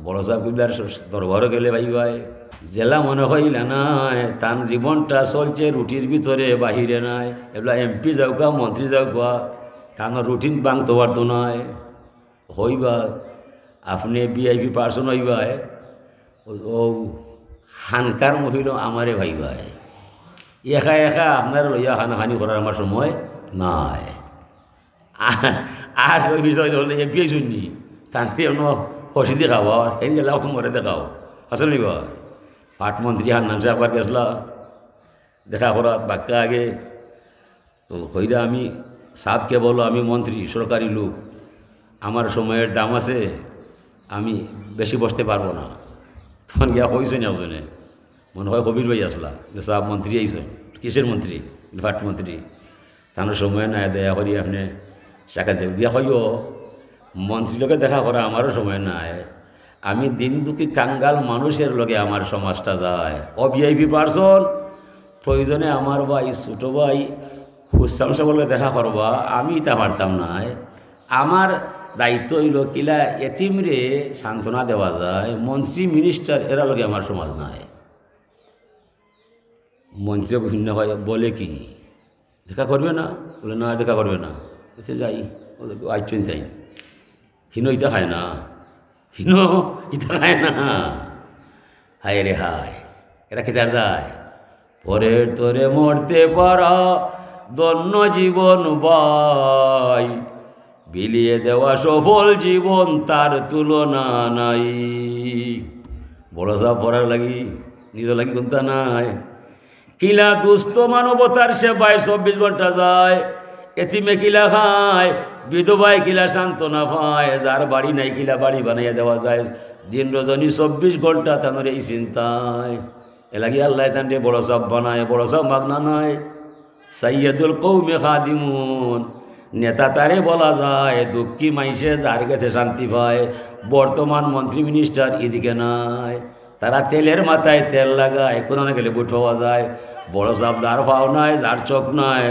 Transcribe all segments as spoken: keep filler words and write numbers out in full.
বড় সাব কিবলার স-, দরবারো গেলে ভাইবায়, যেলা মনে অইলা নায়, তান জীবনটা চলছে রুটির ভিতরে, বাহিরে নায়। এবলা এমপি যাউক্কা, মন্ত্রী যাউক্কা, তান রুটিন ভাঙতো পারতো নায়। অইবা, আপনে ভিআইপি পারসন অইবায়, অউ, অউ খানকার মহফিলো আমারে ভাইবায়। একা একা আপনারে লইয়া কানাকানি করার আমার সময় নাই। আর, আর ওই বিষয় হলো এমপি আইছইন নি, তানরে অনো কষি দি খাওয়াও, হেন গেলা মরে দেখাও। আসলে নি বা? পাট মন্ত্রী হান্নান সাব আবার গেছলা, দেখা করাত বাক্কা আগে। তো কইরা আমি, সাবকে বলো আমি মন্ত্রী, সরকারি লোক, আমার সময়ের দাম আছে, আমি বেশি বসতে পারবো না। তখন গিয়া কইছইন একজনে, মনে হয় কবির ভাই আছলা, যে সাব মন্ত্রী আইছইন, কিসের মন্ত্রী? পাট মন্ত্রী। তান সময় নাই, দয়া করি আপনে সাক্ষাৎ দেন। গিয়া কইও, মন্ত্রীর লগে দেখা করা আমারও সময় নাই। আমি দিন দুঃখী কাঙ্গাল মানুষের লগে আমার সমাজটা যায়। ও ভিআইপি পারসন, প্রয়োজনে আমার ভাই, ছোট ভাই, হুসাম সাবর লগে দেখা করবা, আমি ইতা পারতাম নায়। আমার দায়িত্ব অইলো কিলা এতিমরে সান্ত্বনা দেওয়া যায়, মন্ত্রী মিনিস্টার এরার লগে আমার সমাজ নাই। মন্ত্রী বিভিন্ন হয়, বলে কি, দেখা করবে না? বলে, না, দেখা করবে না। বলছে, যাই, ও আইছইন তাইন। হিনো ইতা খায় না, হিনো ইতা খায় না। হায় রে হায়, এরা কিতার দায়? পরের তরে মরতে পারা, ধন্য জীবন ভাই, বিলিয়ে দেওয়া সফল জীবন তার তুলনা নাই। বড় সাব পড়ার লাগি, নিজর লাগি কুন্তা নাই। কিলা দুস্থ মানবতার সেবায় চব্বিশ ঘন্টা যায়, এতিমে কিলা খায়, বিধবায় কিলা সান্ত্বনা পায়, যার বাড়ি নাই কিলা বাড়ি বানাইয়া দেওয়া যায়। দিন রজনী চব্বিশ ঘন্টা তানর এই চিন্তায়। এলাগি আল্লায় তানরে বড় সাব বানায়, বড় সাব মাগনা নায়। সাইয়্যিদুল কওমি খাদিমুন, নেতা তারে বলা যায়, দুঃখী মাইনষে যার গেছে শান্তি পায়। বর্তমান মন্ত্রী মিনিস্টার ইদিকে নাই, তারা তেলের মাথায় তেল লাগায়, কুনানো গেলে ভোট পাওয়া যায়। বড় সাব যার পাও নাই, যার চোখ নাই,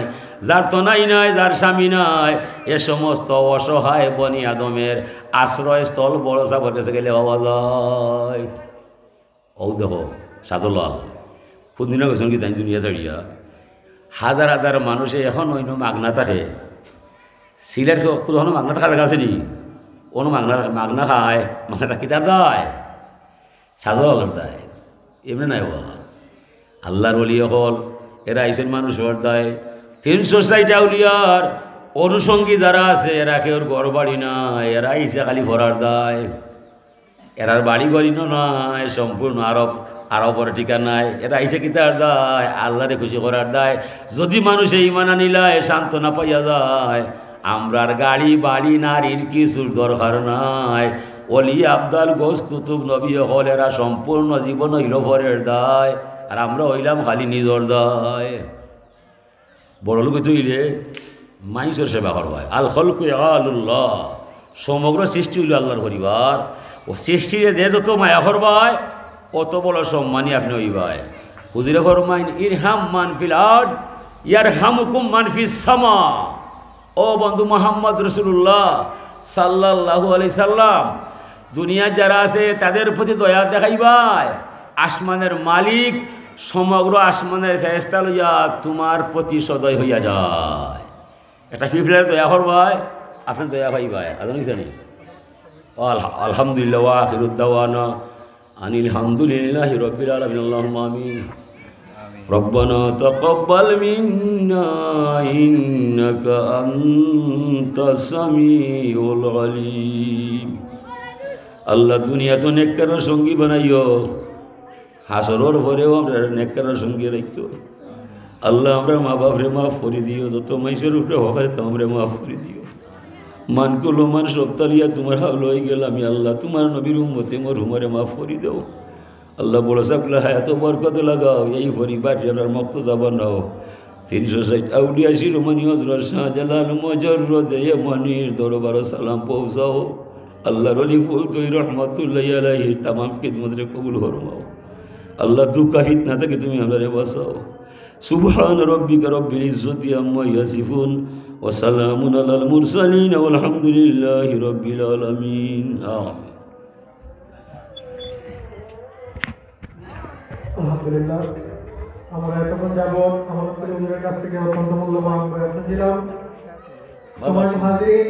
যার তনাই নাই, যার স্বামী নাই, এ সমস্ত অসহায় বনি আদমের আশ্রয়স্থল বড় সাবর গেছে গেলে পাওয়া যায়। অউ দেখো, শাহজালাল, কুনদিনা গেছইন কি তাইন দুনিয়া ছাড়িয়া? হাজার হাজার মানষে অখনো অইনো মাগনা থাকে। সিলেট কুনু মাগনা থাকার জাগা আছে নি? অনো মাগনা থাকে, মাগনা খায়, মাগনা থাকে, কিতার দায়? শাহজালালর দায়। এমনে নায় বা। আল্লার ওলি অকল, এরা আইছইন মানুষর দায়। তিনশো ষাইট আউলিয়ার অনুষঙ্গী যারা আছে, এরা কেউর ঘর বাড়ি নাই, এরা আইছে খালি পড়ার দায়। এরার বাড়ি ঘর ইনো নাই, সম্পূর্ণ আরব, আরবর ঠিকানায়। এরা আইছে কিতার দায়? আল্লারে খুশি করার দায়। যদি মানষে ইমান আনিলায়, সান্ত্বনা পাইয়া যায়। আমরার গাড়ি, বাড়ি, নারীর কিছুর দরকার নাই। অলি, আবদাল, গৌস, কুতুব, নবী অকল এরা সম্পূর্ণ জীবন অইলো পরের দায়, আর আমরা অইলাম খালি নিজর দায়। বড় লোক অইতে অইলে মাইনষর সেবা করবায়। আল খলকু ইয়ালুল্লাহ, সমগ্র সৃষ্টি অইলো আল্লার পরিবার। ও সৃষ্টিরে যে যত মায়া করবায়, অত বড় সম্মানী আপনে অইবায়। হুজুরে ফরমাইন, ইরহাম মান ফিল আরদ ইয়ারহামুকুম মান ফিস সামা। ও বন্ধু মুহাম্মদ রাসূলুল্লাহ সাল্লাল্লাহু আলাইহি সাল্লাম, দুনিয়াত যারা আছে তাদের প্রতি দয়া দেখাইবায়, আসমানের মালিক সমগ্র আসমানের ফেরেশতা লইয়া তুমার প্রতি সদয় হইয়া যায়। একটা পিঁপড়ারে দয়া করবায়, আপনে দয়া পাইবায়। আজান অইছে নি? আলহা-, আলহামদুলিল্লাহ, ওয়া আখিরু দাওয়ানা আনিল হামদুলিল্লাহি রাব্বিল আলামিন। আল্লাহুম্মা আমিন। রব্বানা তাকাব্বাল মিন্না ইন্নাকা আনতাস সামিউল আলিম। আল্লাহ, দুনিয়াত নেককারর সঙ্গী বানাইও, হাশরর পরেও আমরারে নেককারর সঙ্গী রাখিও। আল্লাহ, আমরার মা বাপরে মাফ করি দিও, যত মাইনষর উপরে হক আছে, তা আমরারে মাফ করি দিও। মান কুল্লু মান সবতালিয়া তুমার হাওলা অইগেলাম, ইয়া আল্লাহ, তুমার নবীর উম্মতে মরহুমারে মাফ করি দেও। আল্লাহ, বড় সাবর হায়াতো বরকত লাগাও, এই পরিবাররে আমরার মুক্তদা বানাও। তিনশো ষাইট আউলিয়া শিরোমণি হযরত শাহজালাল মুজাররদে ইয়ামানির দরবারো সালাম পৌঁছাও। আল্লাহর ওলি ফুলতলী রহমাতুল্লাহি আলাইহির তামাম খিদমতরে কবুল ফরমাও। আল্লাহ, দুক্কা ফিতনা থাকি তুমি আমরারে বাঁচাও। সুবহান রাব্বিকা রাব্বিল ইজ্জতি আম্মা ইয়াসিফুন, ওয়া সালামুন আলাল মুরসালিন, ওয়াল হামদুলিল্লাহি রাব্বিল আলামিন। আমিন। আলহামদুলিল্লাহ, আমরা এতক্ষণ যাবত আমাদের হুজুরের কাছ থেকে অত্যন্ত মূল্যবান বয়ান শুনছিলাম। সম্মানিত হাজিরিন,